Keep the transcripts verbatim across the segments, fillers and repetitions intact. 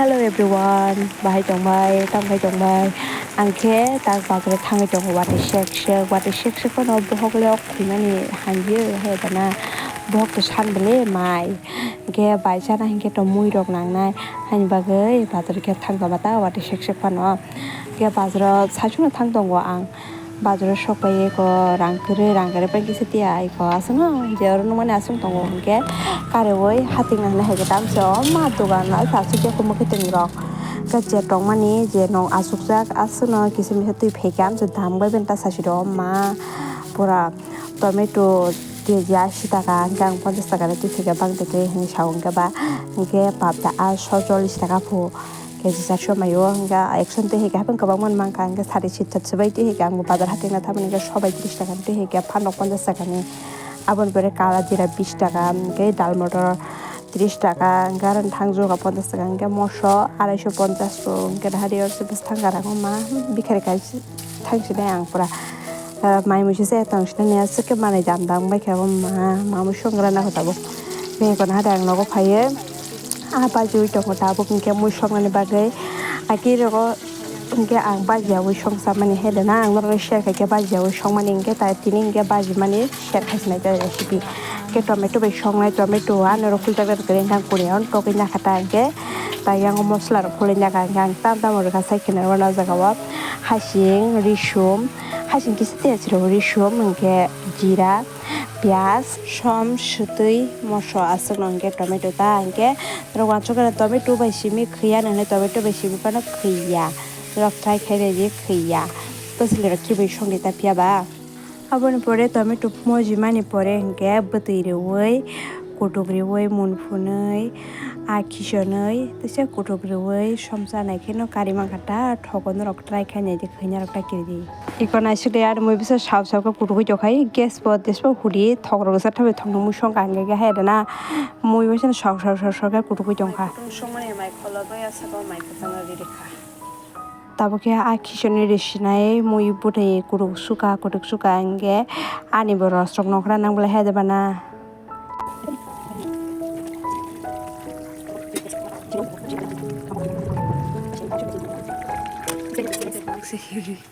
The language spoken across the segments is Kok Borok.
Hello everyone, bahai tongbai, tongbai tongbai. Ang khe tak bazaro thangwi tongo, watwi sek sek, watwi sek sek phano bohok le ok khwinani hanjio, hai dana. Bohok to san bele mai. Hingke bai chana hingke to mui rok nangnai. Haini bagwi bazaro khe thang tongma ta, watwi sek sek phano. Hingke bazaro saichung no thang tongo ang. Bazaro sok pai eko rang kwrwi, rang kwrwi pai kisa tiya eko aswkno je oro nukmani aswk tongo hwnkhe karwi hating nang nai hai khe tamse o ma dogan aswk je kwmwkhe twrwng rok khe je tongmani je nok aswkjak aswkno kisa misa twi phaikhe amse dam bai bini ta sasi do ma pura tomato keji ashi taka hwnkhe ang ponchash taka twi phaikhe bang twi twi hinwi sa o hwnkhe ba hwnkhe papda a so chollish taka phu. Keji charsho maio hwnkhe ekson twi hai khe haphang kwbangma mankha hwnkhe sari sitsa swbai twi hai khe ang bazar hathengna thamani hwnkhe sobai tris taka twi hai khe phanok ponchash takani aboni pore kala jira bis taka hwnkhe dal motor tris taka hwnkhe aro thangjoga ponchash taka hwnkhe moso araisho ponchash bo hwnkhe dahari oro se bwskango rang ma bikhari kaisa thangsinai ang pura. Mai muisu se tong sinai aswk khe manwi dam dam bai khe bo ma ma mui songra na kho tabuk. Bego na hade ang nogo phaiwi. Ah, baji ui tongo tabuk hwnkhe mui soknani bagwi. Aki rogo hwnkhe ang baji yaui songsa mani hai dana ang norokno share khaikhe baji yaui songmani hwnkhe tai tini hwnkhe baji mani share khaisinai tai recipe. Hwnkhe tomato bai songnai, tomato ano rok kulchak dak kwrwi hwnkhe ang kuni ang tokwi nakha ta hwnkhe tai yango mosla rok phulwi nakha hwnkhe ang tam tamo rwkha sai kheno oro o jaga o hasing, risum, hasing kisa tei aswk rw risum hwnkhe jira. Piyaj, som, swtwi, moso aswkno hwnkhe tomato ta hwnkhe norok uansukha tomato bai simi khwiya hinwi tomato bai simi phano khwiya. Norok try khai naidi khwiya. Bwswlirok kibui songdi ta phiya ba? Aboni pore tomato mojimani pore hwnkhe bwtwi rwui, kutuk rwui, mun phunui, a khisonwi, teisa kutuk rwui, som chanai kheno kari mankha ta thogo norok try khai naidi khwina rok ta kiridi. Iko naisik de, ani mui bisa sab sab khe kutuk oi tongkha, gas bo despa hudi, thok rok sa thabai thok nang mui song kha hingke hai rwna, mui bisa sok sok sok sok khe kutuk oi tongkha. Tong songmani mai kholo bai aswk o mai kwchangno ri rwkha. Tabuk khe a khisoni ri sinai mui bwtwi kutuk suka, kutuk suka hingke ani bo ros rok nokra nang bolai hai de bana.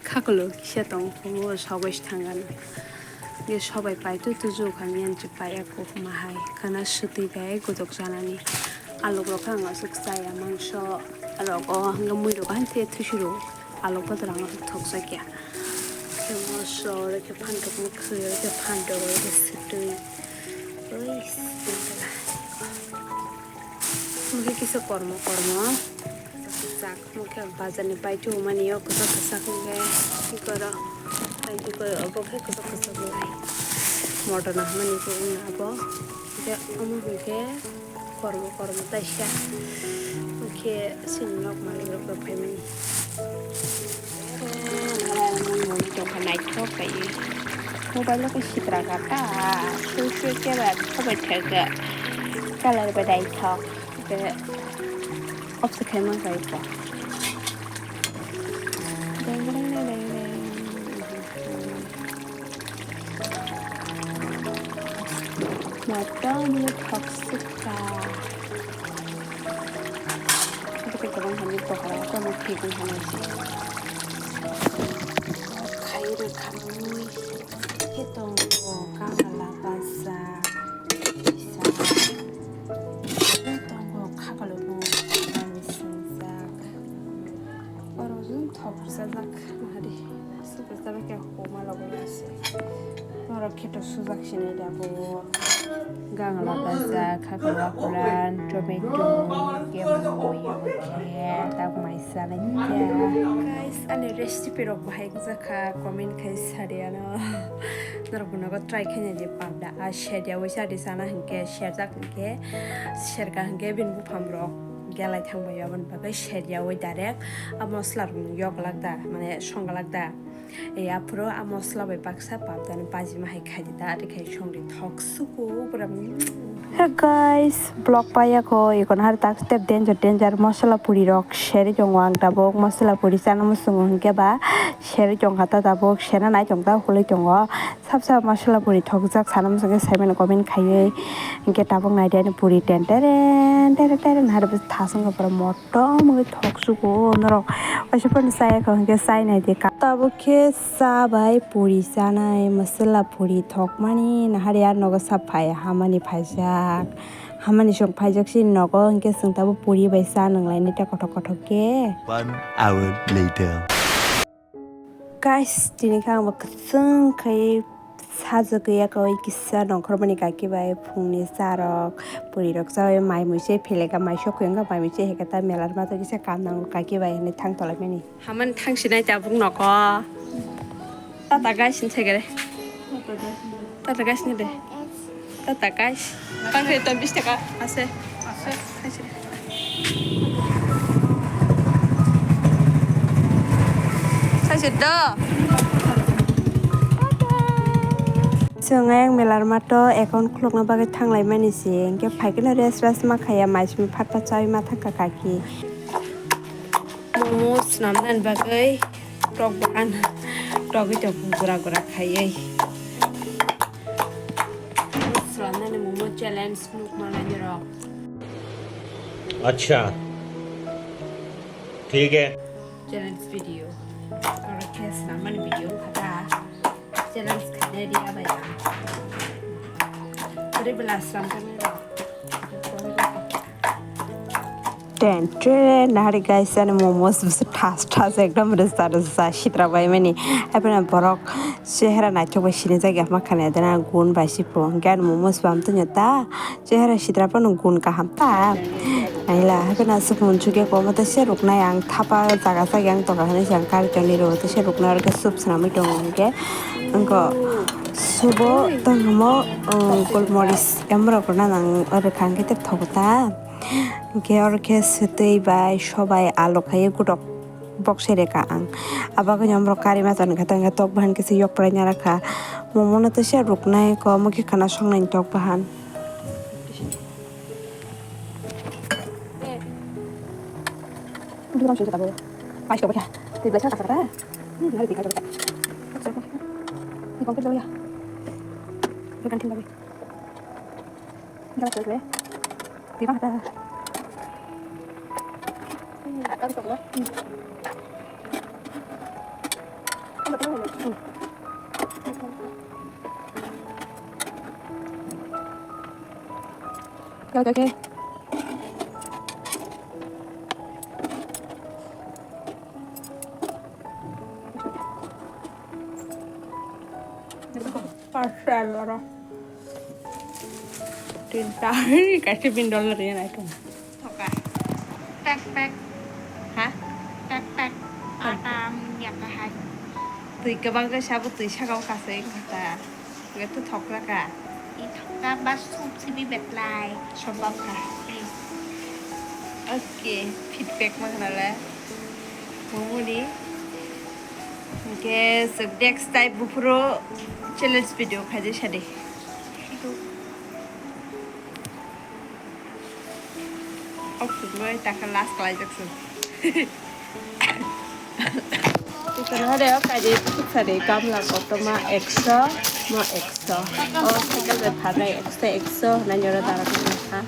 Khakolo kisa tong phungo sobai thangano. Ge sobai pai tu tu ju kha miyan chi pai ako mahai kana swtwi bai godok janani. Alok rok khe ang aswk chaya mangso rok o hwnga mui rok han the thusi rw. Alok bodol ang aswk thok jakya. Khe moso rw khe phantok no khwi rw khe phantok rw khe swtwi. Oi swtwi. Mui kisa kormo kormo. Kwchak mokhe bazar ni pai chumani o kwchak kwchak hwnkhe sikoro pai chukoro obo khe kwchak kwchak lai moto no hwnmani khe wngna abo hwnkhe omo hwnkhe kormo kormo taisa hwnkhe chini nok malik rok phaimani. Naithok bai mobile o khe sitra kha ta sui sui khe bai thobai thak khe colour bai naithok. Khe off se khai mankha iko. Deng deng deng deng deng. Motom le thok sukha. Iko tei kwbang hamya tokra kono thwipung hamya se. Khai rwkha mui. Khe tongo kangala basa. Kisa. Tongo khakalo bo nani sinjak. Oro jun thok sajak mahari. Sukha sajak ya homa logo se. Norok khe to sujak sinai da bo. Gangla basa, khakalo kuran, tomato, kebo oyo khe tak mai sanai khe. Guys, ani recipe rok bahai jakha comment khai sadi ano. Norok bo nogo try khaina di pabda. A sherya wisa di sana hinkhe sherjak hinkhe sherka hinkhe bini buphang rok gelai thang bai aboni bagwi sherya wi direct a mosla rok yok lak da mane song lak da. Ei aphuru a mosla bai baksa pabda no baji ma hai khai di ta ati khai song di thok suku pura. Hey guys, vlog paiya kho, ikon har tak step danger danger masala puri rok seri tongo ang tabuk masala puri chana muchungo hinkhe ba seri tongkha ta tabuk sena nai tongta hului tongo sab sab masala puri thokjak sana muchungo saimano comment khaiwi hinkhe tabuk naidi ani puri ten teren teren teren har thasung khe pura mot. Tongmani thok sugo norok. Waisa phano chaya kho hinkhe chai nai di ka. Tabuk khe cha bai puri chanai, masala puri thokmani nahari ar nogo sa phai hamani phaijak. Hamani song phaijak si nogo hinkhe chwng tabuk puri bai cha nang lainai ta kothok kothok khe. One hour later. Guys, tini khe ang bo kwchwng khai sajagwi yak kisa nongkhormani kaki bai phungni charok puri rok chawi mai mui se phelega mai sok khe wngkha mai mui se hekhe ta melar mato kisa kam nango kaki bai hinwi thang tolai mani. Haman thang sinai tabuk noko. Tata guys hinwi thegere. Tata guys ni de. Tata guys. Tang khe to bis taka ase. Ase. Saisi do. Chwng ayang melar mato account khulukna bagwi thanglai mani se, hinkhe phaikhe no rest rest ma khaya, mai simi phat phat chawi ma thangkha kaki. Momo swnamnani bagwi tok bahan, togwi tok gura gura khaiwi. Swnamnani momo challenge nukma nai rok. Acha. Thik hai. Challenge video. Oro khe swnamani video wngkha ta. Challenge khainai ri abai ang. Ori bela swnamjaknai rok. Ten, ten, nahari guys, ani momos bwswk thas thas, ekdom rwsa rwsa, sitra bai mani. Haibeno borok chehera naithok bai sinijak ya, ma khana dena gun bai si pho. Hinkhe ani momos bam tongya ta, chehera sitra phano gun kaham ta. Naila, haibeno aswk munsukya, komo tei se ruknai ang thapa jaga sagi ang tongkha hinwi se ang kari tongni rwo, tei se ruknai oro khe soup swnamwi tongo hinkhe. Wngkha soup-o tongmo, um, golmoris, emorok rwna nang oro kha hinkhe tei thogo ta. Hinkhe oro khe swtwi bai sobai alu khai gotok bok se reka ang. Abagwi omorok kari masa nangkha tangkha tok bahan kisa yok prai nara kha. Momo no tei se ruknai ko omo khe khana songnai tok bahan. Parcel oro. Tinta. Kaisa bin dollar yan item. Thoka. Pek pek. Ha? Pek pek. Atam yakahai. Twi kwbang khe sabo twi saka o kasai kha ta. Ito thokra ka. I thokra ba soup sibi betlai. Sombab kha. Okay, feedback ma khnala. Momoni. Hinkhe chwng next time buphuru challenge video khaijak sadi. Off suknoi takha last khlaijak chwng. Tikana hade o kaje sari kamla kotorma ekso, ma ekso. O cycle bai pharnai ekso, ekso hwnwi oro dara kha.